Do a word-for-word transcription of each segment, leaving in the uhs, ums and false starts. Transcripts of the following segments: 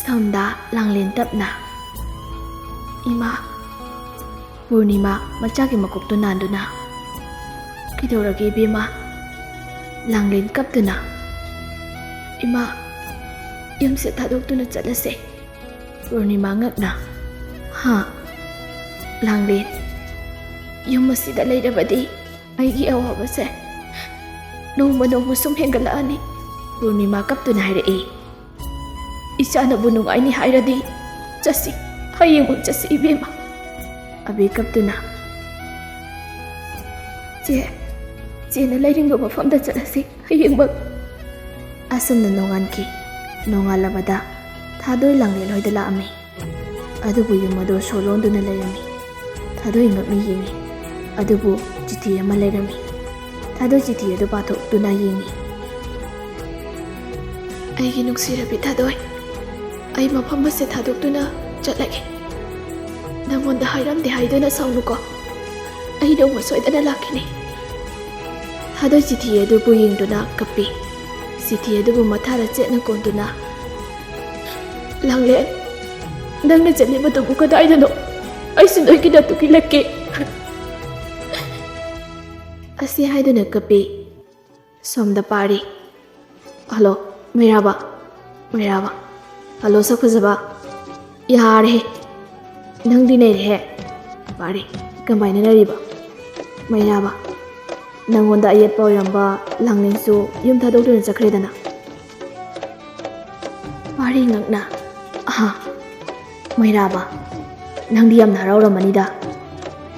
ꯁꯣꯝꯗ ꯂꯥꯡꯂꯦꯟ ꯇꯞꯅ, "ꯏꯃꯥ!" ꯄꯨꯔꯅꯤꯃꯥ ꯃꯆꯥꯒꯤ ꯃꯀꯣꯛꯇꯨ ꯅꯥꯟꯗꯨꯅ, "ꯀꯩꯗꯧꯔꯒꯦ ꯏꯕꯦꯝꯃ?" ꯂꯥꯡꯂꯦꯟ ꯀꯞꯇꯨꯅ, "ꯏꯃꯥ, ꯌꯨꯝꯁꯦ ꯊꯥꯗꯣꯛꯇꯨꯅ ꯆꯠꯂꯁꯦ꯫" ꯄꯨꯔꯅꯤꯃꯥ ꯉꯛꯅ, "ꯍꯥ?" ꯂꯥꯡꯂꯦꯟ, "ꯌꯨꯝ ꯑꯁꯤꯗ ꯂꯩꯔꯕꯗꯤ ꯑꯩꯒꯤ ꯑꯋꯥꯕꯁꯦ ꯅꯣꯡꯃ ꯅꯣꯡꯃ ꯁꯨꯝ ꯍꯦꯟꯒꯠꯂꯛꯑꯅꯤ꯫" ꯄꯨꯔꯅꯤꯃꯥ ꯀꯞꯇꯨꯅ ꯍꯥꯏꯔꯛꯏ, "ꯏꯆꯥꯅꯕꯨ ꯅꯨꯡꯉꯥꯏꯅꯤ ꯍꯥꯏꯔꯗꯤ ꯆꯠꯁꯤ, ꯍꯌꯦꯡꯃꯛ ꯆꯠꯁꯤ ꯏꯕꯦꯝꯃ꯫" ꯑꯕꯤ ꯀꯞꯇꯨꯅ, "ꯆꯦ, ꯆꯦꯅ ꯂꯩꯅꯤꯡꯕ ꯃꯐꯝꯗ ꯆꯠꯂꯁꯤ ꯍꯌꯦꯡꯃꯛ꯫" ꯑꯁꯨꯝꯅ ꯅꯣꯡꯉꯥꯟꯈꯤ꯫ ꯅꯣꯡꯉꯥꯜꯂꯕꯗ ꯊꯥꯗꯣꯏ ꯂꯥꯡꯂꯦꯟ ꯍꯣꯏꯗ ꯂꯥꯛꯑꯝꯃꯤ꯫ ꯑꯗꯨꯕꯨ ꯌꯨꯝ ꯑꯗꯨ ꯁꯣ ꯂꯣꯟꯗꯨꯅ ꯂꯩꯔꯝꯃꯤ꯫ ꯊꯥꯗꯣꯏ ꯉꯛꯅ ꯌꯦꯡꯉꯤ꯫ ꯑꯗꯨꯕꯨ ꯆꯤꯊꯤ ꯑꯃ ꯂꯩꯔꯝꯃꯤ꯫ ꯊꯥꯗꯣꯏ ꯆꯤꯊꯤ ꯑꯗꯨ ꯄꯥꯊꯣꯛꯇꯨꯅ ꯌꯦꯡꯉꯤ꯫ "ꯑꯩꯒꯤ ꯅꯨꯡꯁꯤꯔꯕꯤ ꯊꯥꯗꯣꯏ, ꯑꯩ ꯃꯐꯝ ꯑꯁꯦ ꯊꯥꯗꯣꯛꯇꯨꯅ ꯆꯠꯂꯒꯦ꯫ ꯅꯪꯉꯣꯟꯗ ꯍꯥꯏꯔꯝꯗꯦ ꯍꯥꯏꯗꯨꯅ ꯁꯥꯎꯅꯨꯀꯣ꯫ ꯑꯩ ꯅꯣꯡꯃ ꯁꯣꯏꯗꯅ ꯂꯥꯛꯈꯤꯅꯤ꯫" ꯊꯥꯗꯣꯏ ꯆꯤꯊꯤ ꯑꯗꯨꯕꯨ ꯌꯦꯡꯗꯨꯅ ꯀꯞꯄꯤ꯫ ꯆꯤꯊꯤ ꯑꯗꯨꯕꯨ ꯃꯊꯥꯔ ꯆꯦꯠꯅ ꯀꯣꯟꯗꯨꯅ, "ꯂꯥꯡꯂꯦꯟ, ꯅꯪꯅ ꯆꯠꯂꯤꯕꯗꯨꯕꯨ ꯀꯗꯥꯏꯗꯅꯣ? ꯑꯩꯁꯨ ꯅꯣꯏꯒꯤ ꯅꯥꯛꯇ ꯏꯜꯂꯛꯀꯦ꯫" ꯑꯁꯤ ꯍꯥꯏꯗꯨꯅ ꯀꯞꯄꯤ꯫ ꯁꯣꯝꯗ ꯄꯥꯔꯤ꯫ "ꯍꯜꯂꯣ, ꯃꯩꯔꯥꯕ꯫ ꯃꯩꯔꯥꯕ꯫ ꯍꯜꯂꯣ, ꯁꯛ ꯐꯖꯕ꯫ ꯌꯥꯔꯦꯍꯦ꯫ ꯅꯪꯗꯤ ꯅꯩꯔꯦꯍꯦ꯫ ꯄꯥꯔꯤ, ꯀꯃꯥꯏꯅ ꯅꯩꯔꯤꯕ? ꯃꯩꯔꯥꯕ, ꯅꯪꯉꯣꯟꯗ ꯑꯌꯦꯠꯄ ꯑꯣꯏꯔꯝꯕ ꯂꯥꯡꯂꯦꯟꯁꯨ ꯌꯨꯝ ꯊꯥꯗꯣꯛꯇꯨꯅ ꯆꯠꯈ꯭ꯔꯦꯗꯅ?" ꯄꯥꯔꯤ ꯉꯛꯅ, "ꯑꯍꯥ, ꯃꯩꯔꯥꯕ, ꯅꯪꯗꯤ ꯌꯥꯝꯅ ꯍꯔꯥꯎꯔꯝꯃꯅꯤꯗ?"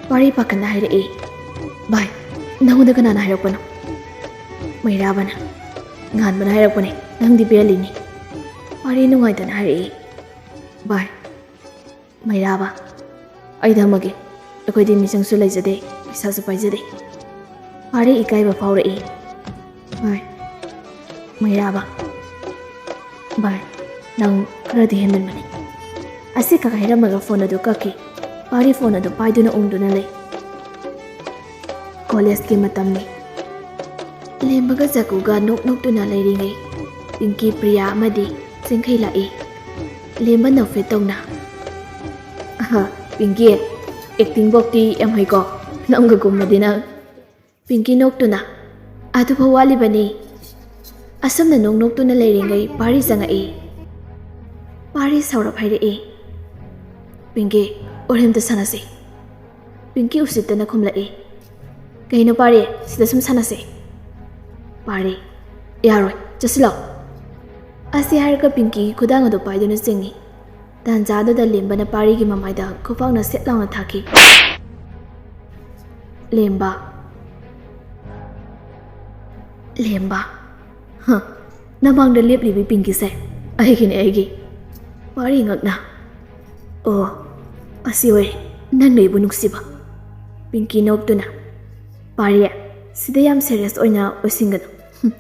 ꯄꯥꯔꯤ ꯄꯥꯈꯠꯅ ꯍꯥꯏꯔꯛꯏ꯫ "ꯚꯥꯏ, ꯅꯪꯉꯣꯟꯗ ꯀꯅꯥꯅ ꯍꯥꯏꯔꯛꯄꯅꯣ?" ꯃꯩꯔꯥꯕꯅ, "ꯉꯥꯟꯕꯅ ꯍꯥꯏꯔꯛꯄꯅꯦ, ꯅꯪꯗꯤ ꯕꯦꯜꯂꯤꯅꯤ꯫" ꯄꯥꯔꯤ ꯅꯨꯡꯉꯥꯏꯇꯅ ꯍꯥꯏꯔꯛꯏ꯫ "ꯚꯥꯏ, ꯃꯩꯔꯥꯕ, ꯑꯩ ꯊꯝꯃꯒꯦ꯫ ꯑꯩꯈꯣꯏꯗꯤ ꯃꯤꯆꯪꯁꯨ ꯂꯩꯖꯗꯦ, ꯄꯩꯁꯥꯁꯨ ꯄꯥꯏꯖꯗꯦ꯫" ꯄꯥꯔꯤ ꯏꯀꯥꯏꯕ ꯐꯥꯎꯔꯛꯏ꯫ "ꯚꯥꯏ, ꯃꯩꯔꯥꯕ, ꯚꯥꯏ, ꯅꯪ ꯈꯔꯗꯤ ꯍꯦꯟꯃꯟꯕꯅꯤ꯫" ꯑꯁꯤ ꯈꯛ ꯍꯥꯏꯔꯝꯃꯒ ꯐꯣꯟ ꯑꯗꯨ ꯀꯛꯈꯤ꯫ ꯄꯥꯔꯤ ꯐꯣꯟ ꯑꯗꯨ ꯄꯥꯏꯗꯨꯅ ꯎꯪꯗꯨꯅ ꯂꯩ꯫ ꯀꯣꯂꯦꯖꯀꯤ ꯃꯇꯝꯅꯤ꯫ ꯂꯦꯝꯕꯒ ꯖꯒꯨꯒ ꯅꯣꯛ ꯅꯣꯛꯇꯨꯅ ꯂꯩꯔꯤꯉꯩ, ꯄꯤꯡꯀꯤ, ꯄ꯭ꯔꯤꯌꯥ ꯑꯃꯗꯤ ꯆꯤꯡꯈꯩ ꯂꯥꯛꯏ꯫ ꯂꯦꯝꯕ ꯅꯣꯛꯐꯦꯠ ꯇꯧꯅ, "ꯑꯍ, ꯄꯤꯡꯀꯤ, ꯑꯦꯛꯇꯤꯡ ꯕꯣꯛꯇꯤ ꯌꯥꯝ ꯍꯩꯀꯣ, ꯅꯪꯒ ꯀꯨꯝꯃꯗꯤ ꯅꯪ꯫" ꯄꯤꯡꯀꯤ ꯅꯣꯛꯇꯨꯅ, "ꯑꯗꯨꯐꯥꯎ ꯋꯥꯠꯂꯤꯕꯅꯤ꯫" ꯑꯁꯨꯝꯅ ꯅꯣꯛ ꯅꯣꯛꯇꯨꯅ ꯂꯩꯔꯤꯉꯩ ꯄꯥꯔꯤ ꯆꯪꯉꯛꯏ꯫ ꯄꯥꯔꯤ ꯁꯥꯎꯔꯞ ꯍꯥꯏꯔꯛꯏ, "ꯄꯤꯡꯀꯤ, ꯋꯥꯔꯤ ꯑꯝꯇ ꯁꯥꯟꯅꯁꯤ꯫" ꯄꯤꯡꯀꯤ ꯎꯁꯤꯠꯇꯅ ꯈꯨꯝꯂꯛꯏ, "ꯀꯩꯅꯣ ꯄꯥꯔꯤ, ꯁꯤꯗ ꯁꯨꯝ ꯁꯥꯟꯅꯁꯤ꯫" ꯄꯥꯔꯤ, "ꯌꯥꯔꯣꯏ, ꯆꯠꯁꯤꯜꯂꯣ꯫" ꯑꯁꯤ ꯍꯥꯏꯔꯒ ꯄꯤꯡꯀꯤꯒꯤ ꯈꯨꯗꯥꯡ ꯑꯗꯨ ꯄꯥꯏꯗꯨꯅ ꯆꯤꯡꯏ꯫ ꯇꯥꯟꯖꯥ ꯑꯗꯨꯗ ꯂꯦꯝꯕꯅ ꯄꯥꯔꯤꯒꯤ ꯃꯃꯥꯏꯗ ꯈꯨꯄꯥꯛꯅ ꯁꯦꯠ ꯂꯥꯎꯅ ꯊꯥꯈꯤ꯫ ꯂꯦꯝꯕ꯫ ꯂꯦꯝꯕ꯫ ꯍ, ꯅꯃꯥꯡꯗ ꯂꯦꯞꯂꯤꯕꯤ ꯄꯤꯡꯀꯤꯁꯦ ꯑꯩꯒꯤꯅꯦ, ꯑꯩꯒꯤ꯫ ꯄꯥꯔꯤ ꯉꯛꯅ, "ꯑꯣ, ꯑꯁꯤ ꯑꯣꯏꯔꯦ ꯅꯪꯅ ꯑꯩꯕꯨ ꯅꯨꯡꯁꯤꯕ꯫" ꯄꯤꯡꯀꯤ ꯅꯣꯛꯇꯨꯅ, "ꯄꯥꯔꯤ, ꯁꯤꯗ ꯌꯥꯝ ꯁꯦꯔꯤꯌꯁ ꯑꯣꯏꯅ ꯑꯣꯏꯁꯤꯟꯒꯅꯨ꯫ ꯍꯨꯝ,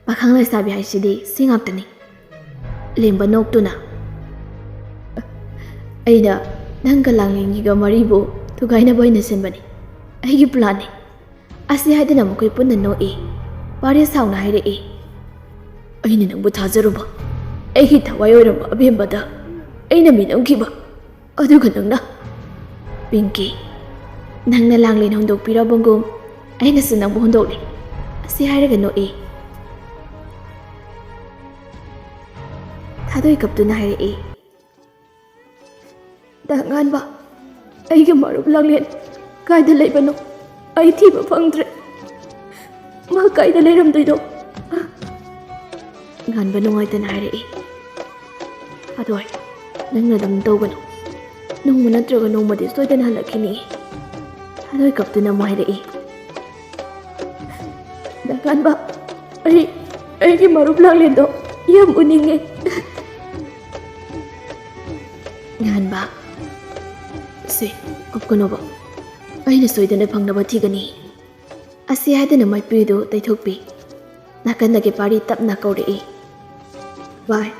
ꯄꯥꯈꯪ ꯂꯩꯁꯥꯕꯤ ꯍꯥꯏꯁꯤꯗꯤ ꯁꯤ ꯉꯥꯛꯇꯅꯤ꯫" ꯂꯦꯝꯕ ꯅꯣꯛꯇꯨꯅ, "ꯑꯩꯅ ꯅꯪꯒ ꯂꯥꯡꯂꯦꯟꯒꯤꯒ ꯃꯔꯤꯕꯨ ꯊꯨꯒꯥꯏꯅꯕ ꯑꯣꯏꯅ ꯁꯤꯟꯕꯅꯤ, ꯑꯩꯒꯤ ꯄ꯭ꯂꯥꯟꯅꯤ꯫" ꯑꯁꯤ ꯍꯥꯏꯗꯨꯅ ꯃꯈꯣꯏ ꯄꯨꯟꯅ ꯅꯣꯛꯏ꯫ ꯄꯥꯔꯤ ꯁꯥꯎꯅ ꯍꯥꯏꯔꯛꯏ, "ꯑꯩꯅ ꯅꯪꯕꯨ ꯊꯥꯖꯔꯨꯕ, ꯑꯩꯒꯤ ꯊꯋꯥꯏ ꯑꯣꯏꯔꯝꯕ ꯑꯕꯦꯝꯕꯗ ꯑꯩꯅ ꯃꯤꯅꯝꯈꯤꯕ, ꯑꯗꯨꯒ ꯅꯪꯅ, ꯄꯤꯡꯀꯤ, ꯅꯪꯅ ꯂꯥꯡꯂꯦꯟ ꯍꯨꯟꯗꯣꯛꯄꯤꯔꯕꯒꯨꯝ ꯑꯩꯅꯁꯨ ꯅꯪꯕꯨ ꯍꯨꯟꯗꯣꯛꯂꯦ꯫ ꯑꯁꯤ ꯍꯥꯏꯔꯒ ꯅꯣꯛꯏ꯫ ꯊꯥꯗꯣꯏ ꯀꯞꯇꯨꯅ ꯍꯥꯏꯔꯛꯏ꯫ "ꯗꯥ ꯉꯥꯟꯕ, ꯑꯩꯒꯤ ꯃꯔꯨꯞ ꯂꯥꯡꯂꯦꯟ ꯀꯥꯏꯗ ꯂꯩꯕꯅꯣ? ꯑꯩ ꯊꯤꯕ ꯐꯪꯗ꯭ꯔꯦ꯫ ꯃꯥ ꯀꯥꯏꯗ ꯂꯩꯔꯝꯗꯣꯏꯅꯣ?" ꯉꯥꯟꯕ ꯅꯨꯡꯉꯥꯏꯇꯅ ꯍꯥꯏꯔꯛꯏ꯫ "ꯊꯥꯗꯣꯏ, ꯅꯪꯅ ꯑꯗꯨꯝ ꯇꯧꯒꯅꯨ꯫ ꯅꯣꯡꯃ ꯅꯠꯇ꯭ꯔꯒ ꯅꯣꯡꯃꯗꯤ ꯁꯣꯏꯗꯅ ꯍꯜꯂꯛꯈꯤꯅꯤ꯫" ꯊꯥꯗꯣꯏ ꯀꯞꯇꯨꯅ ꯑꯃꯨꯛ ꯍꯥꯏꯔꯛꯏ꯫ "ꯗꯥ ꯉꯥꯟꯕ, ꯑꯩ, ꯑꯩꯒꯤ ꯃꯔꯨꯞ ꯂꯥꯡꯂꯦꯟꯗꯣ ꯌꯥꯝ ꯎꯅꯤꯡꯉꯦ꯫" ꯉꯥꯟꯕ, "ꯁꯦ, ꯀꯞꯀꯅꯣꯕ꯫ ꯑꯩꯅ ꯁꯣꯏꯗꯅ ꯐꯪꯅꯕ ꯊꯤꯒꯅꯤ꯫" ꯑꯁꯤ ꯍꯥꯏꯗꯨꯅ ꯃꯥꯏꯄꯨꯏꯗꯨ ꯇꯩꯊꯣꯛꯄꯤ꯫ ꯅꯥꯀꯟꯗꯒꯤ ꯄꯥꯔꯤ ꯇꯞꯅ ꯀꯧꯔꯛꯏ꯫ "ꯚꯥꯏ꯫"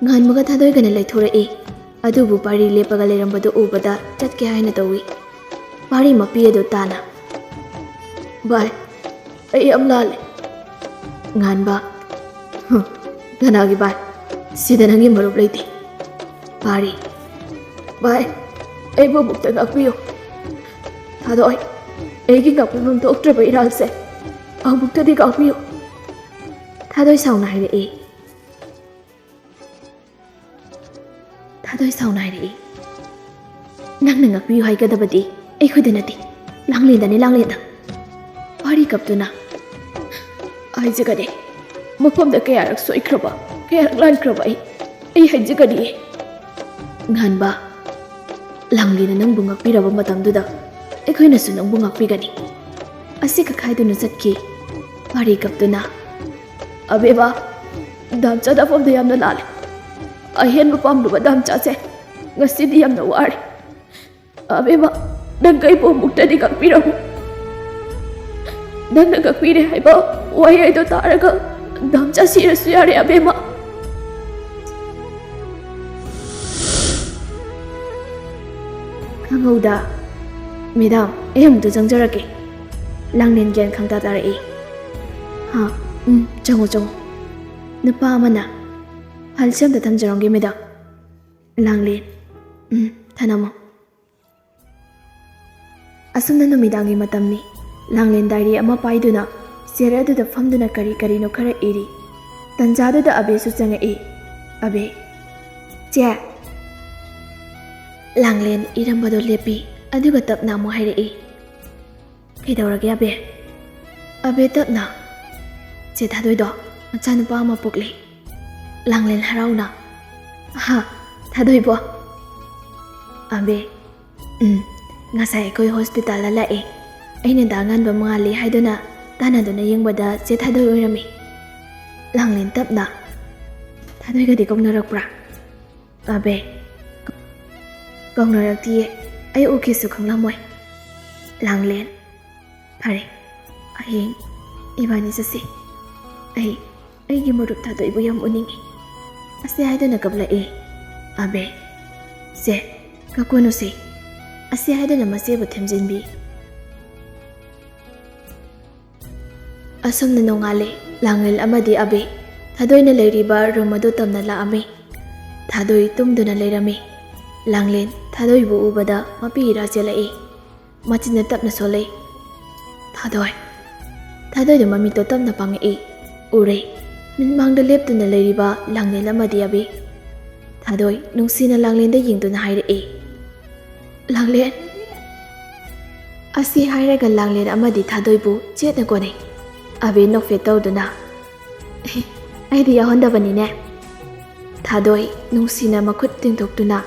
ꯉꯥꯟꯕꯒ ꯊꯥꯗꯣꯏꯒꯅ ꯂꯩꯊꯣꯔꯛꯏ꯫ ꯑꯗꯨꯕꯨ ꯄꯥꯔꯤ ꯂꯦꯞꯄꯒ ꯂꯩꯔꯝꯕꯗꯨ ꯎꯕꯗ ꯆꯠꯀꯦ ꯍꯥꯏꯅ ꯇꯧꯏ꯫ ꯄꯥꯔꯤ ꯃꯄꯤ ꯑꯗꯨ ꯇꯥꯅ, "ꯚꯥꯏ, ꯑꯩ ꯌꯥꯝ ꯂꯥꯜꯂꯦ꯫" ꯉꯥꯟꯕ, "ꯍꯨꯝ, ꯀꯅꯥꯒꯤ ꯚꯥꯏ? ꯁꯤꯗ ꯅꯪꯒꯤ ꯃꯔꯨꯞ ꯂꯩꯇꯦ꯫" ꯄꯥꯔꯤ, "ꯚꯥꯏ, ꯑꯩꯕꯨ ꯑꯃꯨꯛꯇ ꯉꯥꯛꯄꯤꯌꯨ꯫ ꯊꯥꯗꯣꯏ, ꯑꯩꯒꯤ ꯉꯥꯛꯄꯤꯐꯝ ꯊꯣꯛꯇ꯭ꯔꯕ ꯏꯔꯥꯜꯁꯦ ꯑꯃꯨꯛꯇꯗꯤ ꯉꯥꯛꯄꯤꯌꯨ꯫" ꯊꯥꯗꯣꯏ ꯁꯥꯎꯅ ꯍꯥꯏꯔꯛꯏ꯫ ꯊꯥꯗꯣꯏ ꯁꯥꯎꯅ ꯍꯥꯏꯔꯛꯏ꯫ "ꯅꯪꯅ ꯉꯥꯛꯄꯤꯌꯨ ꯍꯥꯏꯒꯗꯕꯗꯤ ꯑꯩꯈꯣꯏꯗ ꯅꯠꯇꯦ, ꯂꯥꯡꯂꯦꯟꯗꯅꯤ, ꯂꯥꯡꯂꯦꯟꯗ꯫" ꯄꯥꯔꯤ ꯀꯞꯇꯨꯅ, "ꯍꯥꯏꯖꯒꯅꯤ, ꯃꯐꯝꯗ ꯀꯌꯥꯔꯛ ꯁꯣꯏꯈ꯭ꯔꯕ, ꯀꯌꯥꯔꯛ ꯂꯥꯟꯈ꯭ꯔꯕ ꯑꯩ, ꯑꯩ ꯍꯥꯏꯖꯒꯅꯤꯌꯦ꯫" ꯉꯥꯟꯕ, "ꯂꯥꯡꯂꯦꯟꯅ ꯅꯪꯕꯨ ꯉꯥꯛꯄꯤꯔꯕ ꯃꯇꯝꯗꯨꯗ ꯑꯩꯈꯣꯏꯅꯁꯨ ꯅꯪꯕꯨ ꯉꯥꯛꯄꯤꯒꯅꯤ꯫" ꯑꯁꯤ ꯈꯛ ꯍꯥꯏꯗꯨꯅ ꯆꯠꯈꯤ꯫ ꯄꯥꯔꯤ ꯀꯞꯇꯨꯅ, "ꯑꯕꯦꯕꯥ, ꯗꯥꯝꯆꯥ ꯗꯥꯐꯝꯗ ꯌꯥꯝꯅ ꯂꯥꯜꯂꯦ꯫ ꯑꯍꯦꯟꯕ ꯄꯥꯝꯂꯨꯕ ꯗꯥꯝꯆꯥꯁꯦ ꯉꯁꯤꯗꯤ ꯌꯥꯝꯅ ꯋꯥꯔꯦ꯫ ꯑꯕꯦꯕꯥ, ꯅꯪ ꯑꯩꯕꯨ ꯑꯃꯨꯛꯇꯗꯤ ꯉꯥꯛꯄꯤꯔꯝꯃꯨ꯫ ꯅꯪꯅ ꯉꯥꯛꯄꯤꯔꯦ ꯍꯥꯏꯕ ꯋꯥꯍꯩꯗꯣ ꯇꯥꯔꯒ ꯗꯥꯝꯆꯥ ꯁꯤꯔꯁꯨ ꯌꯥꯔꯦ, ꯑꯕꯦꯝꯃ꯫" ꯈꯪꯍꯧꯗ, "ꯃꯦꯗꯥꯝ, ꯑꯩ ꯑꯃꯨꯛꯇ ꯆꯪꯖꯔꯛꯀꯦ꯫" ꯂꯥꯡꯂꯦꯟ ꯒ꯭ꯌꯥꯟ ꯈꯪꯇꯥ ꯇꯥꯔꯛꯏ꯫ "ꯍꯥ? ꯎꯝ, ꯆꯪꯉꯣ, ꯆꯪꯉꯣ꯫ ꯅꯨꯄꯥ ꯑꯃꯅ ꯐꯥꯏꯜꯁꯦ ꯑꯝꯇ ꯊꯝꯖꯔꯝꯒꯦ, ꯃꯦꯗꯥꯝ꯫" ꯂꯥꯡꯂꯦꯟ, "ꯎꯝ, ꯊꯅꯝꯃꯣ꯫" ꯑꯁꯨꯝꯅ ꯅꯨꯃꯤꯗꯥꯡꯒꯤ ꯃꯇꯝꯅꯤ꯫ ꯂꯥꯡꯂꯦꯟ ꯗꯥꯏꯔꯤ ꯑꯃ ꯄꯥꯏꯗꯨꯅ ꯆꯤꯌꯔ ꯑꯗꯨꯗ ꯐꯝꯗꯨꯅ ꯀꯔꯤ ꯀꯔꯤꯅꯣ ꯈꯔ ꯏꯔꯤ꯫ ꯇꯟꯖꯥꯗꯨꯗ ꯑꯕꯦꯁꯨ ꯆꯪꯉꯛꯏ꯫ "ꯑꯕꯦ, ꯆꯦ!" ꯂꯥꯡꯂꯦꯟ ꯏꯔꯝꯕꯗꯣ ꯂꯦꯞꯄꯤ, ꯑꯗꯨꯒ ꯇꯞꯅ ꯑꯃꯨꯛ ꯍꯥꯏꯔꯛꯏ꯫ "ꯀꯩꯗꯧꯔꯒꯦ, ꯑꯕꯦ?" ꯑꯕꯦ ꯇꯞꯅ, "ꯆꯦ ꯊꯥꯗꯣꯏꯗꯣ ꯃꯆꯥꯅꯨꯄꯥ ꯑꯃ ꯄꯣꯛꯂꯦ꯫" ꯂꯥꯡꯂꯦꯟ ꯍꯔꯥꯎꯅ, "ꯍꯥ, ꯊꯥꯗꯣꯏꯕꯣ?" ꯑꯕꯦ, "ꯎꯝ, ꯉꯁꯥꯏ ꯑꯩꯈꯣꯏ ꯍꯣꯁꯄꯤꯇꯥꯜꯗ ꯂꯥꯛꯑꯦ꯫ ꯑꯩꯅ ꯗꯥ ꯉꯥꯟꯕ ꯃꯉꯥꯜꯂꯤ ꯍꯥꯏꯗꯨꯅ ꯇꯥꯟꯅꯗꯨꯅ ꯌꯦꯡꯕꯗ ꯆꯦ ꯊꯥꯗꯣꯏ ꯑꯣꯏꯔꯝꯃꯤ꯫" ꯂꯥꯡꯂꯦꯟ ꯇꯞꯅ, "ꯊꯥꯗꯣꯏꯒꯗꯤ ꯀꯧꯅꯔꯛꯄ꯭ꯔꯥ?" ꯑꯕꯦ, "ꯀꯧꯅꯔꯛꯇꯤꯌꯦ, ꯑꯩ ꯎꯈꯤꯁꯨ ꯈꯪꯂꯝꯃꯣꯏ꯫" ꯂꯥꯡꯂꯦꯟ, "ꯐꯔꯦ, ꯍꯌꯦꯡ ꯏꯕꯥꯅꯤ ꯆꯠꯁꯤ꯫ ꯑꯩ ꯑꯩꯒꯤ ꯃꯔꯨꯞ ꯊꯥꯗꯣꯏꯕꯨ ꯌꯥꯝ ꯎꯅꯤꯡꯉꯤ꯫" ꯑꯁꯤ ꯍꯥꯏꯗꯨꯅ ꯀꯞꯂꯛꯏ꯫ ꯑꯕꯦ, "ꯁꯦ, ꯀꯞꯀꯅꯨꯁꯦ꯫" ꯑꯁꯤ ꯍꯥꯏꯗꯨꯅ ꯃꯆꯦꯕꯨ ꯊꯦꯝꯖꯤꯟꯕꯤ꯫ ꯑꯁꯨꯝꯅ ꯅꯣꯡꯉꯥꯜꯂꯦ꯫ ꯂꯥꯡꯂꯦꯟ ꯑꯃꯗꯤ ꯑꯕꯦ ꯊꯥꯗꯣꯏꯅ ꯂꯩꯔꯤꯕ ꯔꯨꯝ ꯑꯗꯨ ꯇꯝꯅ ꯂꯥꯛꯑꯝꯃꯤ꯫ ꯊꯥꯗꯣꯏ ꯇꯨꯝꯗꯨꯅ ꯂꯩꯔꯝꯃꯤ꯫ ꯂꯥꯡꯂꯦꯟ ꯊꯥꯗꯣꯏꯕꯨ ꯎꯕꯗ ꯃꯄꯤ ꯏꯔꯥ ꯆꯦꯜꯂꯛꯏ꯫ ꯃꯆꯤꯟꯅ ꯇꯞꯅ ꯁꯣꯜꯂꯛꯏ꯫ "ꯊꯥꯗꯣꯏ!" ꯊꯥꯗꯣꯏꯗꯣ ꯃꯃꯤꯠꯇꯣ ꯇꯞꯅ ꯄꯥꯡꯉꯛꯏ꯫ ꯎꯔꯦ꯫ ꯃꯤꯠꯃꯥꯡꯗ ꯂꯦꯞꯇꯨꯅ ꯂꯩꯔꯤꯕ ꯂꯥꯡꯂꯦꯟ ꯑꯃꯗꯤ ꯑꯕꯦ꯫ ꯊꯥꯗꯣꯏ ꯅꯨꯡꯁꯤꯅ ꯂꯥꯡꯂꯦꯟꯗ ꯌꯦꯡꯗꯨꯅ ꯍꯥꯏꯔꯛꯏ, "ꯂꯥꯡꯂꯦꯟ!" ꯑꯁꯤ ꯍꯥꯏꯔꯒ ꯂꯥꯡꯂꯦꯟ ꯑꯃꯗꯤ ꯊꯥꯗꯣꯏꯕꯨ ꯆꯦꯠꯅ ꯀꯣꯟꯅꯩ꯫ ꯑꯕꯦ ꯅꯣꯛꯐꯦꯠ ꯇꯧꯗꯨꯅ, "ꯑꯦ, ꯑꯩꯗꯤ ꯌꯥꯎꯍꯟꯗꯕꯅꯤꯅꯦ꯫" ꯊꯥꯗꯣꯏ ꯅꯨꯡꯁꯤꯅ ꯃꯈꯨꯠ ꯇꯤꯡꯊꯣꯛꯇꯨꯅ,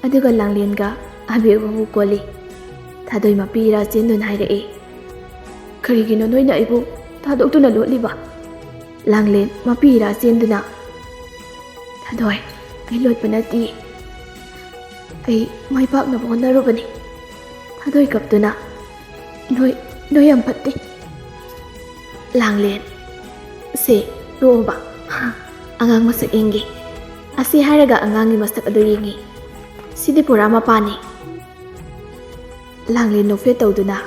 ꯑꯗꯨꯒ ꯂꯥꯡꯂꯦꯟꯒ ꯑꯕꯦ ꯎꯕꯨ ꯀꯣꯜꯂꯤ꯫ ꯊꯥꯗꯣꯏ ꯃꯄꯤ ꯏꯔꯥ ꯆꯦꯟꯗꯨꯅ ꯍꯥꯏꯔꯛꯏ, "ꯀꯔꯤꯒꯤꯅꯣ ꯅꯣꯏꯅ ꯑꯩꯕꯨ ꯊꯥꯗꯣꯛꯇꯨꯅ ꯂꯣꯠꯂꯤꯕ?" ꯂꯥꯡꯂꯦꯟ ꯃꯄꯤ ꯏꯔꯥ ꯆꯦꯟꯗꯨꯅ, "ꯊꯥꯗꯣꯏ, ꯑꯩ ꯂꯣꯠꯄ ꯅꯠꯇꯤꯌꯦ꯫ ꯑꯩ ꯃꯥꯏ ꯄꯥꯛꯅꯕ ꯍꯣꯠꯅꯔꯨꯕꯅꯤ꯫" ꯊꯥꯗꯣꯏ ꯀꯞꯇꯨꯅ, "ꯅꯣꯏ, ꯅꯣꯏ ꯌꯥꯝ ꯐꯠꯇꯦ꯫" ꯂꯥꯡꯂꯦꯟ, "ꯁꯦ, ꯇꯣꯛꯑꯣꯕ꯫ ꯑꯉꯥꯡ ꯃꯁꯛ ꯌꯦꯡꯒꯦ꯫" ꯑꯁꯤ ꯍꯥꯏꯔꯒ ꯑꯉꯥꯡꯒꯤ ꯃꯁꯛ ꯑꯗꯨ ꯌꯦꯡꯉꯤ꯫ "ꯁꯤꯗꯤ ꯄꯨꯔꯥ ꯃꯄꯥꯅꯤ꯫" ꯂꯥꯡꯂꯦꯟ ꯅꯣꯛꯐꯦꯠ ꯇꯧꯗꯨꯅ,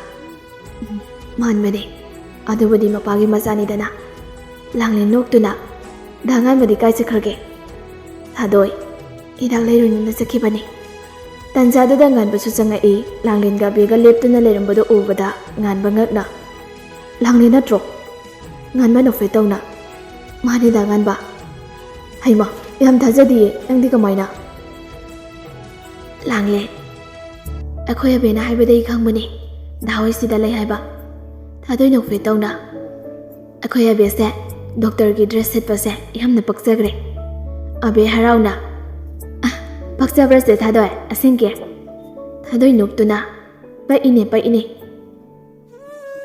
"ꯎꯝ, ꯃꯥꯟꯕꯅꯦ꯫ ꯑꯗꯨꯕꯨꯗꯤ ꯃꯄꯥꯒꯤ ꯃꯆꯥꯅꯤꯗꯅ꯫" ꯂꯥꯡꯂꯦꯟ ꯅꯣꯛꯇꯨꯅ, "ꯗꯥ ꯉꯥꯟꯕꯗꯤ ꯀꯥꯏ ꯆꯠꯈ꯭ꯔꯒꯦ?" ꯊꯥꯗꯣꯏ, "ꯍꯤꯗꯥꯛ ꯂꯩꯔꯨꯅꯤꯅ ꯆꯠꯈꯤꯕꯅꯤ꯫" ꯇꯟꯖꯥꯗꯨꯗ ꯉꯥꯟꯕꯁꯨ ꯆꯪꯉꯛꯏ꯫ ꯂꯥꯡꯂꯦꯟꯒ ꯑꯕꯦꯒ ꯂꯦꯞꯇꯨꯅ ꯂꯩꯔꯝꯕꯗꯨ ꯎꯕꯗ ꯉꯥꯟꯕ ꯉꯛꯅ, ꯂꯥꯡꯂꯦꯟ ꯅꯠꯇ꯭ꯔꯣ? ꯉꯥꯟꯕ ꯅꯣꯛꯐꯦꯠꯇꯧꯅ꯫ "ꯃꯥꯅꯦ ꯗꯥ ꯉꯥꯟꯕ꯫ ꯍꯩꯃꯥ, ꯌꯥꯝ ꯊꯥꯖꯗꯤꯌꯦ, ꯅꯪꯗꯤ ꯀꯃꯥꯏꯅ?" ꯂꯥꯡꯂꯦꯟ꯫ "ꯑꯩꯈꯣꯏ ꯑꯕꯦꯅ ꯍꯥꯏꯕꯗꯒꯤ ꯈꯪꯕꯅꯦ ꯗꯥ ꯍꯣꯏ ꯁꯤꯗ ꯂꯩ ꯍꯥꯏꯕ"꯫ ꯊꯥꯗꯣꯏ ꯅꯣꯛꯐꯦꯠꯇꯧꯅ꯫ "ꯑꯩꯈꯣꯏ ꯑꯕꯦꯁꯦ ꯗꯣꯛꯇꯔꯒꯤ ꯗ꯭ꯔꯦꯁ ꯁꯦꯠꯄꯁꯦ ꯌꯥꯝꯅ ꯄꯛꯆꯈ꯭ꯔꯦ"꯫ ꯑꯕꯦ ꯍꯔꯥꯎꯅ꯫ "ꯑ, ꯄꯛꯆꯕ꯭ꯔꯁꯦ ꯊꯥꯗꯣꯏ, ꯑꯁꯦꯡꯀꯤ?" ꯊꯥꯗꯣꯏ ꯅꯣꯛꯇꯨꯅ꯫ "ꯄꯛꯏꯅꯦ, ꯄꯛꯏꯅꯦ"꯫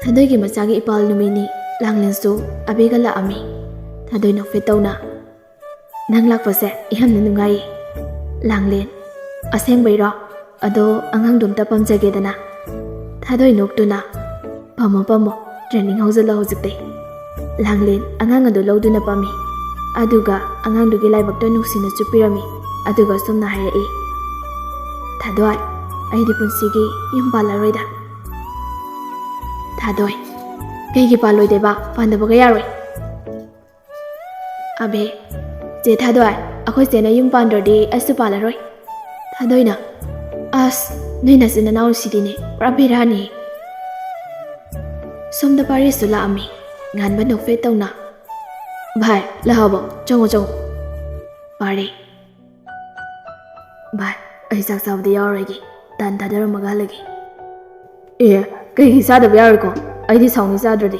ꯊꯥꯗꯣꯏꯒꯤ ꯃꯆꯥꯒꯤ ꯏꯄꯥꯜ ꯅꯨꯃꯤꯠꯅꯤ꯫ ꯂꯥꯡꯂꯦꯟꯁꯨ ꯑꯕꯦꯒ ꯂꯥꯛꯑꯝꯃꯤ꯫ ꯊꯥꯗꯣꯏ ꯅꯣꯛꯐꯦꯠꯇꯧꯅ꯫ "ꯅꯪ ꯂꯥꯛꯄꯁꯦ ꯌꯥꯝꯅ ꯅꯨꯡꯉꯥꯏꯌꯦ"꯫ ꯂꯥꯡꯂꯦꯟ꯫ "ꯑꯁꯦꯡꯕꯩꯔꯣ? ꯑꯗꯣ ꯑꯉꯥꯡꯗꯣ ꯑꯝꯇ ꯄꯝꯖꯒꯦꯗꯅ"꯫ ꯊꯥꯗꯣꯏ ꯅꯣꯛꯇꯨꯅ꯫ "ꯄꯝꯃꯣ, ꯄꯝꯃꯣ, ꯇ꯭ꯔꯦꯅꯤꯡ ꯍꯧꯖꯤꯜꯂꯣ ꯍꯧꯖꯤꯛꯇꯩ"꯫ ꯂꯥꯡꯂꯦꯟ ꯑꯉꯥꯡ ꯑꯗꯨ ꯂꯧꯗꯨꯅ ꯄꯝꯃꯤ꯫ ꯑꯗꯨꯒ ꯑꯉꯥꯡꯗꯨꯒꯤ ꯂꯥꯏꯕꯛꯇ ꯅꯨꯡꯁꯤꯅ ꯆꯨꯞꯄꯤꯔꯝꯃꯤ꯫ ꯑꯗꯨꯒ ꯑꯁꯨꯝꯅ ꯍꯥꯏꯔꯛꯏ, "ꯊꯥꯗꯣꯏ, ꯑꯩꯗꯤ ꯄꯨꯟꯁꯤꯒꯤ ꯌꯨꯝ ꯄꯥꯜꯂꯔꯣꯏꯗ"꯫ ꯊꯥꯗꯣꯏ꯫ "ꯀꯩꯒꯤ ꯄꯥꯜꯂꯣꯏꯗꯣꯏꯕ? ꯄꯥꯟꯗꯕꯒ ꯌꯥꯔꯣꯏ"꯫ ꯑꯕꯦ꯫ "ꯆꯦ ꯊꯥꯗꯣꯏ, ꯑꯩꯈꯣꯏ ꯆꯦꯅ ꯌꯨꯝ ꯄꯥꯟꯗ꯭ꯔꯗꯤ ꯑꯩꯁꯨ ꯄꯥꯜꯂꯔꯣꯏ"꯫ ꯊꯥꯗꯣꯏꯅ꯫ "ꯑꯁ, ꯅꯣꯏ ꯅꯆꯤꯟ ꯅꯅꯥꯎꯁꯤꯗꯤꯅꯦ, ꯄꯨꯔꯥ ꯕꯦꯔꯥꯅꯤ"꯫ ꯁꯣꯝꯗ ꯄꯥꯔꯤꯁꯨ ꯂꯥꯛꯑꯝꯃꯤ꯫ ꯉꯥꯟꯕ ꯅꯣꯛꯐꯦꯠꯇꯧꯅ꯫ "ꯚꯥꯏ, ꯂꯥꯛꯑꯕꯣ? ꯆꯪꯉꯣ, ꯆꯪꯉꯣ"꯫ ꯄꯥꯔꯤ꯫ "ꯚꯥꯏ, ꯑꯩ ꯆꯥꯛ ꯆꯥꯕꯗ ꯌꯥꯎꯔꯔꯣꯏꯒꯦ, ꯇꯥꯟ ꯊꯥꯗꯔꯝꯃꯒ ꯍꯜꯂꯒꯦ"꯫ "ꯑꯦ, ꯀꯩꯒꯤ ꯆꯥꯗꯕ ꯌꯥꯔꯣꯏꯀꯣ? ꯑꯩꯗꯤ ꯁꯥꯎꯅꯤ ꯆꯥꯗ꯭ꯔꯗꯤ"꯫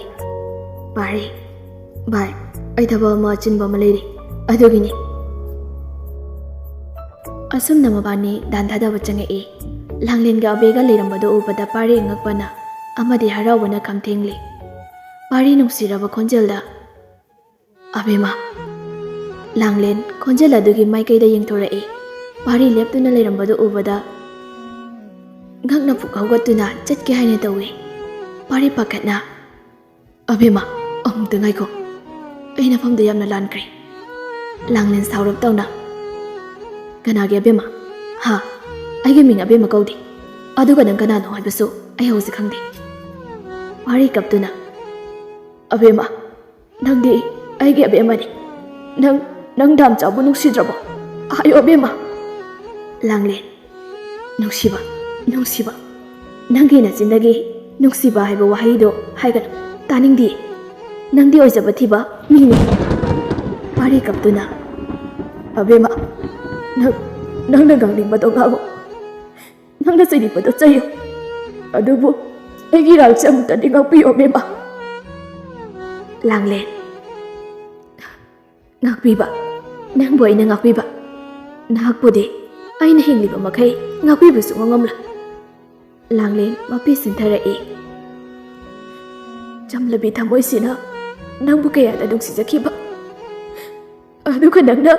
ꯄꯥꯔꯤ꯫ "ꯚꯥꯏ, ꯑꯩ ꯊꯕꯛ ꯑꯃ ꯑꯆꯤꯟꯕ ꯑꯃ ꯂꯩꯔꯤ, ꯑꯗꯨꯒꯤꯅꯤ"꯫ ꯑꯁꯨꯝꯅ ꯃꯕꯥꯅꯤ ꯇꯥꯟ ꯊꯥꯗꯕ ꯆꯪꯉꯛꯏ꯫ ꯂꯥꯡꯂꯦꯟꯒ ꯑꯕꯦꯒ ꯂꯩꯔꯝꯕꯗꯨ ꯎꯕꯗ ꯄꯥꯔꯤ ꯑꯉꯛꯄꯅ ꯑꯃꯗꯤ ꯍꯔꯥꯎꯕꯅ ꯈꯝ ꯊꯦꯡꯂꯤ꯫ ꯄꯥꯔꯤ ꯅꯨꯡꯁꯤꯔꯕ ꯈꯣꯟꯖꯦꯜꯗ, "ꯑꯕꯦꯝꯃ"꯫ ꯂꯥꯡꯂꯦꯟ ꯈꯣꯟꯖꯦꯜ ꯑꯗꯨꯒꯤ ꯃꯥꯏꯀꯩꯗ ꯌꯦꯡꯊꯣꯔꯛꯏ꯫ ꯄꯥꯔꯤ ꯂꯦꯞꯇꯨꯅ ꯂꯩꯔꯝꯕꯗꯨ ꯎꯕꯗ ꯉꯛꯅ ꯄꯨꯛ ꯍꯧꯒꯠꯇꯨꯅ ꯆꯠꯀꯦ ꯍꯥꯏꯅ ꯇꯧꯏ꯫ ꯄꯥꯔꯤ ꯄꯥꯈꯠꯅ, "ꯑꯕꯦꯝꯃ, ꯑꯃꯨꯛꯇ ꯉꯥꯏꯈꯣ꯫ ꯑꯩ ꯅꯐꯝꯗ ꯌꯥꯝꯅ ꯂꯥꯟꯈ꯭ꯔꯦ"꯫ ꯂꯥꯡꯂꯦꯟ ꯁꯥꯎꯔꯞ ꯇꯧꯅ, "ꯀꯅꯥꯒꯤ ꯑꯕꯦꯝꯃ? ꯍꯥ? ꯑꯩꯒꯤ ꯃꯤꯡ ꯑꯕꯦꯝꯃ ꯀꯧꯗꯦ꯫ ꯑꯗꯨꯒ ꯅꯪ ꯀꯅꯥꯅꯣ ꯍꯥꯏꯕꯁꯨ ꯑꯩ ꯍꯧꯖꯤꯛ ꯈꯪꯗꯦ"꯫ ꯄꯥꯔꯤ ꯀꯞꯇꯨꯅ, "ꯑꯕꯦꯝꯃ, ꯅꯪꯗꯤ ꯑꯩꯒꯤ ꯑꯕꯦꯝꯃꯅꯤ꯫ ꯅꯪ, ꯅꯪ ꯗꯥꯝꯆꯥꯕꯨ ꯅꯨꯡꯁꯤꯗ꯭ꯔꯕꯣ? ꯍꯥꯏꯌꯣ ꯑꯕꯦꯝꯃ"꯫ ꯂꯥꯡꯂꯦꯟ꯫ "ꯅꯨꯡꯁꯤꯕ, ꯅꯨꯡꯁꯤꯕ꯫ ꯅꯪꯒꯤ ꯅꯆꯤꯟꯗꯒꯤ ꯅꯨꯡꯁꯤꯕ ꯍꯥꯏꯕ ꯋꯥꯍꯩꯗꯣ ꯍꯥꯏꯒꯅꯨ"꯫ ꯇꯥꯅꯤꯡꯗꯦ꯫ ꯅꯪꯗꯤ ꯑꯣꯏꯖꯕ ꯊꯤꯕ ꯃꯤꯅꯤ꯫ ꯄꯥꯔꯤ ꯀꯞꯇꯨꯅ, "ꯑꯕꯦꯝꯃ, ꯅꯪ, ꯅꯪꯅ ꯉꯥꯡꯅꯤꯡꯕꯗꯣ ꯉꯥꯡꯉꯣ꯫ ꯅꯪꯅ ꯆꯩꯅꯤꯡꯕꯗꯣ ꯆꯩꯌꯨ꯫ ꯑꯗꯨꯕꯨ ꯑꯩꯒꯤ ꯏꯔꯥꯜꯁꯦ ꯑꯃꯨꯛꯇꯗꯤ ꯉꯥꯛꯄꯤꯌꯨ, ꯑꯕꯦꯝꯃ꯫" ꯂꯥꯡꯂꯦꯟ, "ꯉꯥꯛꯄꯤꯕ? ꯅꯪꯕꯨ ꯑꯩꯅ ꯉꯥꯛꯄꯤꯕ? ꯅꯍꯥꯛꯄꯨꯗꯤ ꯑꯩꯅ ꯍꯤꯡꯂꯤꯕ ꯃꯈꯩ ꯉꯥꯛꯄꯤꯕꯁꯨ ꯉꯝꯂꯣꯏ꯫" ꯂꯥꯡꯂꯦꯟ ꯃꯄꯤ ꯁꯤꯟꯊꯔꯛꯏ꯫ "ꯆꯝꯂꯕꯤ ꯊꯃꯣꯏꯁꯤꯅ ꯅꯪꯕꯨ ꯀꯌꯥꯗ ꯅꯨꯡꯁꯤꯖꯈꯤꯕ, ꯑꯗꯨꯒ ꯅꯪꯅ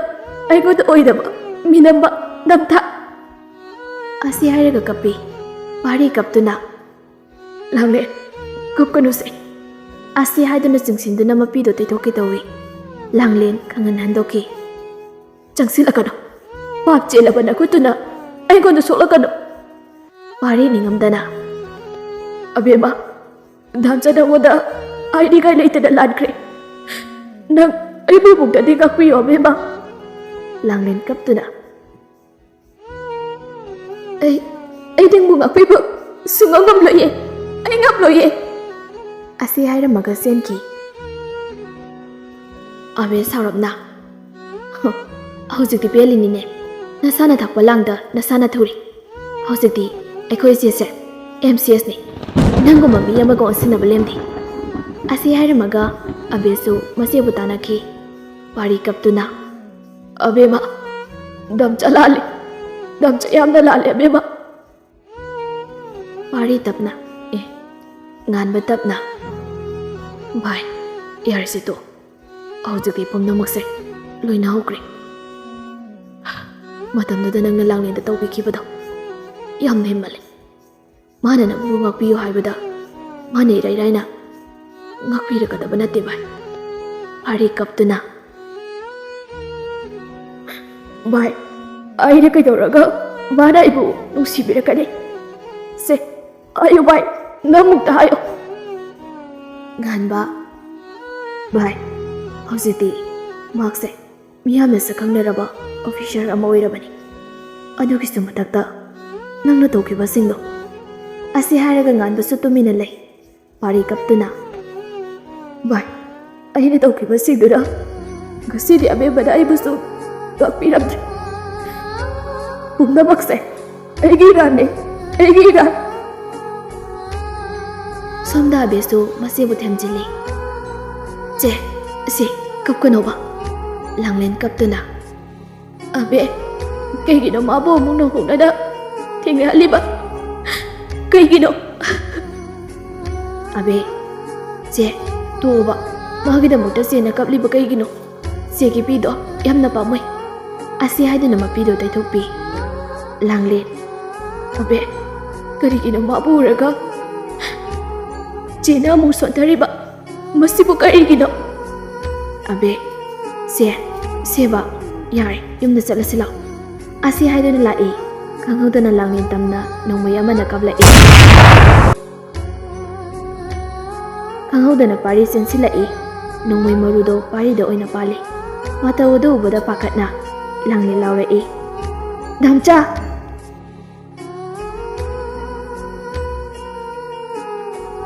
ꯑꯩꯉꯣꯟꯗ ꯑꯣꯏꯗꯕ ꯃꯤꯅꯝꯕ ꯅꯝꯊꯥꯛ꯫" ꯑꯁꯤ ꯍꯥꯏꯔꯒ ꯀꯞꯄꯤ꯫ ꯄꯥꯔꯤ ꯀꯞꯇꯨꯅ, "ꯂꯥꯡꯂꯦꯟ, ꯀꯞꯀꯅꯨꯁꯦ꯫" ꯑꯁꯤ ꯍꯥꯏꯗꯨꯅ ꯆꯤꯡꯁꯤꯟꯗꯨꯅ ꯃꯄꯤꯗꯨ ꯇꯩꯊꯣꯛꯀꯦ ꯇꯧꯏ꯫ ꯂꯥꯡꯂꯦꯟ ꯈꯪꯍꯟ ꯍꯟꯗꯣꯛꯈꯤ꯫ "ꯆꯪꯁꯤꯜꯂꯛꯀꯅꯨ꯫ ꯄꯥꯞ ꯆꯦꯜꯂꯕ ꯅꯈꯨꯠꯇꯨꯅ ꯑꯩꯉꯣꯟꯗ ꯁꯣꯛꯂꯛꯀꯅꯨ꯫" ꯄꯥꯔꯤ ꯅꯤꯡꯉꯝꯗꯅ, "ꯑꯕꯦꯝꯃ, ꯗꯥꯝꯆꯥ ꯅꯉꯣꯟꯗ ꯍꯥꯏꯅꯤꯡꯉꯥꯏ ꯂꯩꯇꯅ ꯂꯥꯟꯈ꯭ꯔꯦ꯫ ꯅꯪ ꯑꯩꯕꯨ ꯑꯃꯨꯛꯇꯗꯤ ꯉꯥꯛꯄꯤꯌꯨ, ꯑꯕꯦꯝꯃ꯫" ꯂꯥꯡꯂꯦꯟ ꯀꯞꯇꯨꯅ, "ꯑꯩ, ꯑꯩ ꯅꯪꯕꯨ ꯉꯥꯛꯄꯤꯕ ꯁꯨꯡꯉꯝ ꯉꯝꯂꯣꯏꯌꯦ꯫ ꯑꯩ ꯉꯝꯂꯣꯏꯌꯦ꯫" ꯑꯁꯤ ꯍꯥꯏꯔꯝꯃꯒ ꯆꯦꯟꯈꯤ꯫ ꯑꯕꯦ ꯁꯥꯎꯔꯞꯅ, "ꯍ, ꯍꯧꯖꯤꯛꯇꯤ ꯄꯦꯜꯂꯤꯅꯤꯅꯦ꯫ ꯅꯁꯥꯅ ꯊꯛꯄ ꯂꯥꯡꯗ ꯅꯁꯥꯅ ꯊꯨꯔꯦ꯫ ꯍꯧꯖꯤꯛꯇꯤ ꯑꯩꯈꯣꯏ ꯏꯆꯦꯁꯦ ꯑꯦꯝ ꯁꯤ ꯑꯦꯁꯅꯤ꯫ ꯅꯪꯒꯨꯝꯕ ꯃꯤ ꯑꯃꯒ ꯑꯣꯟꯁꯤꯟꯅꯕ ꯂꯦꯝꯗꯦ꯫" ꯑꯁꯤ ꯍꯥꯏꯔꯝꯃꯒ ꯑꯕꯦꯁꯨ ꯃꯆꯦꯕꯨ ꯇꯥꯟꯅꯈꯤ꯫ ꯄꯥꯔꯤ ꯀꯞꯇꯨꯅ, "ꯑꯕꯦꯝꯃ, ꯗꯥꯝꯆꯥ ꯂꯥꯜꯂꯦ꯫ ꯗꯥꯝꯆꯥ ꯌꯥꯝꯅ ꯂꯥꯜꯂꯦ, ꯑꯕꯦꯝꯃ꯫" ꯄꯥꯔꯤ ꯇꯞꯅ, ꯑꯦ, ꯉꯥꯟꯕ ꯇꯞꯅ, "ꯚꯥꯏ, ꯌꯥꯔꯦꯁꯦ ꯇꯣꯛꯑꯣ꯫ ꯍꯧꯖꯤꯛꯇꯤ ꯄꯨꯝꯅꯃꯛꯁꯦ ꯂꯣꯏꯅ ꯍꯧꯈ꯭ꯔꯦ꯫ ꯃꯇꯝꯗꯨꯗ ꯅꯪꯅ ꯂꯥꯡꯂꯦꯟꯗ ꯇꯧꯕꯤꯈꯤꯕꯗꯣ ꯌꯥꯝꯅ ꯍꯦꯟꯃꯜꯂꯦ꯫ ꯃꯥꯅ ꯅꯪꯕꯨ ꯉꯥꯛꯄꯤꯌꯨ ꯍꯥꯏꯕꯗ ꯃꯥꯅ ꯏꯔꯥꯏ ꯂꯥꯏꯅ ꯉꯥꯛꯄꯤꯔꯛꯀꯗꯕ ꯅꯠꯇꯦ, ꯚꯥꯏ꯫" ꯄꯥꯔꯤ ꯀꯞꯇꯨꯅ, "ꯚꯥꯏ, ꯑꯩꯅ ꯀꯩꯗꯧꯔꯒ ꯃꯥꯅ ꯑꯩꯕꯨ ꯅꯨꯡꯁꯤꯕꯤꯔꯛꯀꯅꯤ? ꯁꯦ, ꯍꯥꯏꯌꯨ ꯚꯥꯏ, ꯅꯪꯃꯨꯛꯇ ꯍꯥꯏꯌꯨ꯫" ꯉꯥꯟꯕ, "ꯚꯥꯏ, ꯍꯧꯖꯤꯛꯇꯤ ꯃꯍꯥꯛꯁꯦ ꯃꯤꯌꯥꯝꯅ ꯁꯛꯈꯪꯅꯔꯕ ꯑꯣꯐꯤꯁꯔ ꯑꯃ ꯑꯣꯏꯔꯕꯅꯤ꯫ ꯑꯗꯨꯒꯤꯁꯨ ꯃꯊꯛꯇ ꯅꯪꯅ ꯇꯧꯈꯤꯕꯁꯤꯡꯗꯣ꯫" ꯑꯁꯤ ꯍꯥꯏꯔꯒ ꯉꯥꯟꯕꯁꯨ ꯇꯨꯃꯤꯟꯅ ꯂꯩ꯫ ꯄꯥꯔꯤ ꯀꯞꯇꯨꯅ, ꯚꯥꯏ, ꯑꯩꯅ ꯇꯧꯈꯤꯕꯁꯤꯡꯗꯨꯅ ꯉꯁꯤꯗꯤ ꯑꯕꯦꯝꯃꯅ ꯑꯩꯕꯨꯁꯨ ꯉꯥꯛꯄꯤꯔꯝꯗ꯭ꯔꯦ꯫ ꯄꯨꯝꯅꯃꯛꯁꯦ ꯑꯩꯒꯤ ꯏꯔꯥꯟꯅꯦ, ꯑꯩꯒꯤ ꯏꯔꯥꯟ꯫ ꯁꯣꯝꯗ ꯑꯕꯦꯁꯨ ꯃꯆꯦꯕꯨ ꯊꯦꯝꯖꯤꯜꯂꯤ꯫ "ꯆꯦ, ꯁꯤ, ꯀꯞꯀꯅꯣꯕ꯫" ꯂꯥꯡꯂꯦꯟ ꯀꯞꯇꯨꯅ, "ꯑꯕꯦ, ꯀꯩꯒꯤꯅꯣ ꯃꯥꯕꯨ ꯑꯃꯨꯛ ꯅꯧꯍꯧꯅꯅ ꯊꯦꯡꯅꯍꯜꯂꯤꯕ? ꯀꯩꯒꯤꯅꯣ?" "ꯑꯕꯦ, ꯆꯦ, ꯇꯣꯛꯑꯣꯕ꯫ ꯃꯥꯒꯤꯗꯃꯛꯇ ꯆꯦꯅ ꯀꯞꯂꯤꯕ ꯀꯩꯒꯤꯅꯣ? ꯆꯦꯒꯤ ꯄꯤꯗꯣ ꯌꯥꯝꯅ ꯄꯥꯝꯃꯨꯏ꯫" ꯑꯁꯤ ꯍꯥꯏꯗꯨꯅ ꯃꯄꯤꯗꯣ ꯇꯩꯊꯣꯛꯄꯤ꯫ ꯂꯥꯡꯂꯦꯟ, "ꯑꯕꯦ, ꯀꯔꯤꯒꯤꯅꯣ ꯃꯥꯕꯨ ꯎꯔꯒ ꯆꯦꯅ ꯑꯃꯨꯛ ꯁꯣꯟꯊꯔꯤꯕ? ꯃꯁꯤꯕꯨ ꯀꯔꯤꯒꯤꯅꯣ?" "ꯑꯕꯦ, ꯆꯦ, ꯁꯦꯕ, ꯌꯥꯔꯦ, ꯌꯨꯝꯗ ꯆꯠꯂꯁꯤ ꯂꯥꯛꯑꯣ꯫" ꯑꯁꯤ ꯍꯥꯏꯗꯨꯅ ꯂꯥꯛꯏ꯫ ꯈꯪꯍꯧꯗꯅ ꯂꯥꯡꯂꯦꯟ ꯇꯝꯅ ꯅꯣꯡꯃꯩ ꯑꯃꯅ ꯀꯥꯞꯂꯛꯏ꯫ ꯈꯪꯍꯧꯗꯅ ꯄꯥꯔꯤ ꯆꯦꯟꯁꯤꯜꯂꯛꯏ꯫ ꯅꯣꯡꯃꯩ ꯃꯔꯨꯗꯣ ꯄꯥꯔꯤꯗ ꯑꯣꯏꯅ ꯄꯥꯜꯂꯤ꯫ ꯃꯇꯧ ꯑꯗꯨ ꯎꯕꯗ ꯄꯥꯈꯠꯅ ꯂꯥꯡꯂꯦꯟ ꯂꯥꯎꯔꯛꯏ, "ꯗꯥꯝꯆꯥ!"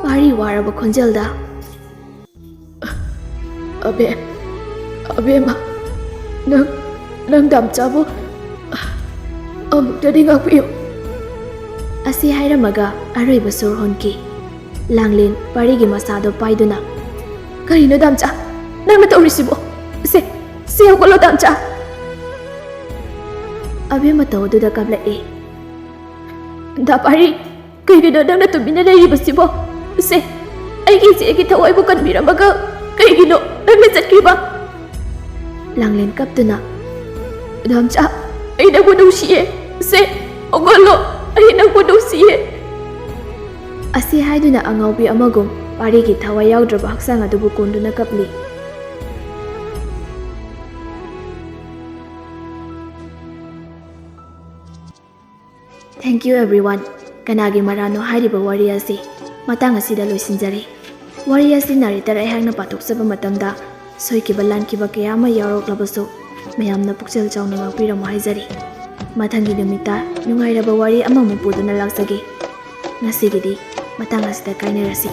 ꯄꯥꯔꯤ ꯋꯥꯔꯕ ꯈꯣꯟꯖꯦꯜꯗ, "ꯑꯕꯦ, ꯑꯕꯦꯝꯃ, ꯅꯪ, ꯅꯪ ꯗꯥꯝꯆꯥꯕꯨ ꯑꯃꯨꯛꯇꯗꯤ ꯉꯥꯛꯄꯤꯌꯨ꯫" ꯑꯁꯤ ꯍꯥꯏꯔꯝꯃꯒ ꯑꯔꯣꯏꯕ ꯁꯨꯔ ꯍꯣꯟꯈꯤ꯫ ꯂꯥꯡꯂꯦꯟ ꯄꯥꯔꯤꯒꯤ ꯃꯁꯥꯗꯣ ꯄꯥꯏꯗꯨꯅ, "ꯀꯔꯤꯅꯣ ꯗꯥꯝꯆꯥ, ꯅꯪꯅ ꯇꯧꯔꯤꯁꯤꯕꯣ? ꯁꯦ, ꯁꯦ ꯍꯧꯒꯠꯂꯣ ꯗꯥꯝꯆꯥ!" ꯑꯕꯦꯝꯃ ꯃꯇꯧ ꯑꯗꯨꯗ ꯀꯥꯞꯂꯛꯏ꯫ "ꯗꯥ ꯄꯥꯔꯤ, ꯀꯩꯒꯤꯅꯣ ꯅꯪꯅ ꯇꯨꯃꯤꯟꯅ ꯂꯩꯔꯤꯕꯁꯤꯕꯣ? ꯁꯦ, ꯑꯩꯒꯤ ꯏꯆꯦꯒꯤ ꯊꯋꯥꯏꯕꯨ ꯀꯟꯕꯤꯔꯝꯃꯒ ꯀꯩꯒꯤꯅꯣ ꯅꯪꯅ ꯆꯠꯈ꯭ꯔꯤꯕ?" ꯂꯥꯡꯂꯦꯟ ꯀꯞꯇꯨꯅ, "ꯗꯥꯝꯆꯥ, ꯑꯩ ꯅꯪꯕꯨ ꯅꯨꯡꯁꯤꯌꯦ꯫ ꯁꯦ, ꯍꯧꯒꯠꯂꯣ, ꯑꯩ ꯅꯪꯕꯨ ꯅꯨꯡꯁꯤꯌꯦ꯫" ꯑꯁꯤ ꯍꯥꯏꯗꯨꯅ ꯑꯉꯥꯎꯕꯤ ꯑꯃꯒꯨꯝ ꯄꯥꯔꯤꯒꯤ ꯊꯋꯥꯏ ꯌꯥꯎꯗ꯭ꯔꯕ ꯍꯛꯆꯥꯡ ꯑꯗꯨꯕꯨ ꯀꯣꯟꯗꯨꯅ ꯀꯞꯂꯤ꯫ Thank you everyone꯫ ꯀꯅꯥꯒꯤ ꯃꯔꯥꯜꯅꯣ ꯍꯥꯏꯔꯤꯕ ꯋꯥꯔꯤ ꯑꯁꯤ ꯃꯇꯥꯡ ꯑꯁꯤꯗ ꯂꯣꯏꯁꯤꯟꯖꯔꯦ꯫ ꯋꯥꯔꯤ ꯑꯁꯤ narrator ꯑꯩꯍꯥꯛꯅ ꯄꯥꯊꯣꯛꯆꯕ ꯃꯇꯝꯗ ꯁꯣꯏꯈꯤꯕ ꯂꯥꯟꯈꯤꯕ ꯀꯌꯥ ꯑꯃ ꯌꯥꯎꯔꯛꯂꯕꯁꯨ, ꯃꯌꯥꯝꯅ ꯄꯨꯛꯆꯦꯜ ꯆꯥꯎꯅ ꯉꯥꯛꯄꯤꯔꯝꯃꯨ ꯍꯥꯏꯖꯔꯤ꯫ ꯃꯊꯪꯒꯤ ꯅꯨꯃꯤꯠꯇ ꯅꯨꯡꯉꯥꯏꯔꯕ ꯋꯥꯔꯤ ꯑꯃꯃꯨꯛ ꯄꯨꯗꯨꯅ ꯂꯥꯛꯆꯒꯦ꯫ ꯉꯁꯤꯒꯤꯗꯤ ꯃꯇꯥꯡ ꯑꯁꯤꯗ ꯀꯥꯏꯅꯔꯁꯤ꯫